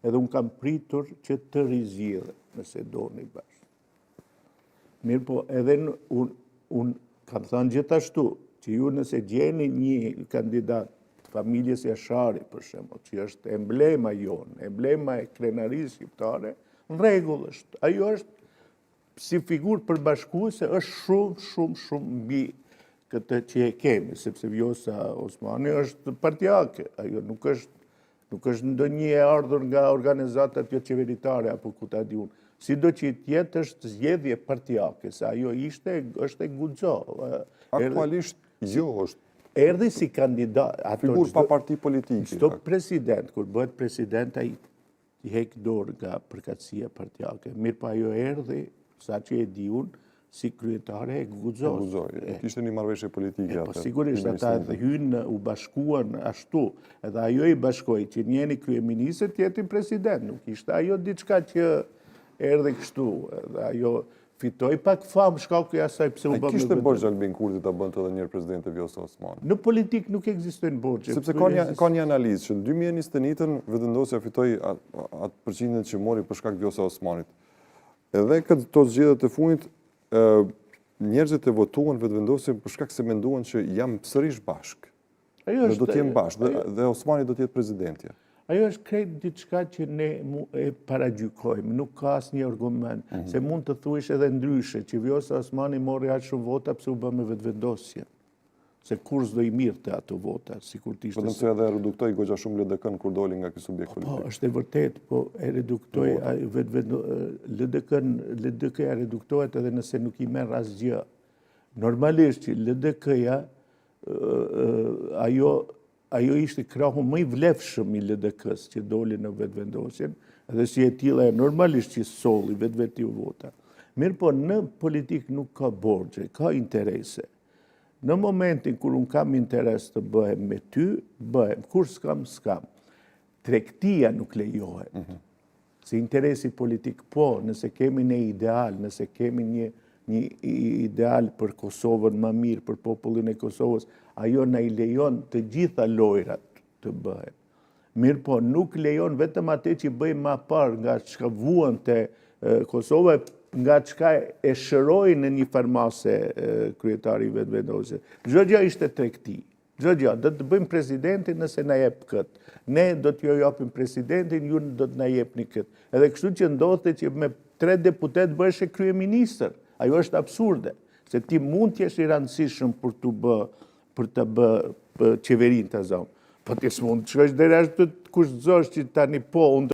edhe unë kam pritur që të rizgjidhet, nëse doni bash. Mirëpo, edhe unë un, kam thënë gjithashtu, që ju nëse gjeni një kandidat të familjes Jashari, për shembull, që është emblema jonë, emblema e krenarisë shqiptare, në rregull është. Ajo është si figurë përbashkuese është shumë, shumë, shumë mbi këtë që e kemi, sepse Vjosa Osmani është partiake, ajo nuk është nuk është ndonjë e ardhur nga organizatat joqeveritare apo ku ta di unë. Sido që të jetë është zgjedhje partiake, se ajo ishte, është e Guxo. Aktualisht jo është. Erdhi si kandidat. Figurë pa parti politike. Çdo president, kur bëhet president, ai i hek dorë nga përkatësia partiake. Mirëpo ajo erdhi, sa që e di unë, si kryetare e Guxos. Guxo, e kishte një marrëveshje politike atë. Po sigurisht ata edhe hynë, u bashkuan ashtu, edhe ajo i bashkoi që njëri kryeministër, tjetri president, nuk ishte ajo diçka që erdhi kështu, edhe ajo fitoi pak famë shkaku i asaj pse u bë. A kishte borxh Albin Kurti ta bënte edhe njëherë presidente Vjosa Osmani? Në politikë nuk ekzistojnë borxhe. Sepse ka një ka një analizë që në 2021-ën Vetëvendosja fitoi atë përqindjen që mori për shkak të Vjosa Osmanit. Edhe këto zgjedhjet e fundit njerëzit e votuan Vetëvendosjen për shkak se menduan që jam sërish bashkë. Ajo është, do të jem bashkë dhe, dhe Osmani do të jetë presidentja. Ajo është krejt diçka që ne e paragjykojmë, nuk ka asnjë argument, mm -hmm. se mund të thuash edhe ndryshe, që Vjosa Osmani mori aq shumë vota pse u bë me Vetëvendosjen, se kurrë s'do i merrte ato vota, sikur të ishte... Po se edhe e reduktoi goxha shumë LDK-në kur doli nga ky subjekt po, po, politik. Po, është e vërtetë, po e reduktoi LDK-në, LDK-ja reduktohet edhe nëse nuk i merr asgjë. Normalisht që LDK-ja ajo ajo ishte krahu më i vlefshëm i LDK-së që doli në Vetëvendosjen, dhe si e tilla e normalisht që solli vetvetiu vota. Mirëpo, në politikë nuk ka borxhe, ka interese. Në momentin kur unë kam interes të bëhem me ty, bëhem. Kur s'kam, s'kam. Tregtia nuk lejohet. Mhm. Se interesi politik, po, nëse kemi një ideal, nëse kemi një, një ideal për Kosovën më mirë, për popullin e Kosovës, ajo na i lejon të gjitha lojrat të bëhen. Mirëpo, nuk lejon vetëm atë që bëhej ma parë nga çka vuante Kosova, nga çka e shëroi në një farë mase kryetari i Vetëvendosjes. Çdo gjë ishte tregti. Çdo gjë, do të bëjmë presidentin nëse na jep këtë. Ne do t'ju japim presidentin, ju do të na jepni këtë. Edhe kështu që ndodhte që me tre deputetë bëheshe kryeministër. Ajo është absurde, se ti mund të jesh i rëndësishëm për të bë, për të bë qeverinë ta zëmë. Po ti s'mund të shkosh deri ashtu të kushtëzosh që tani po unë.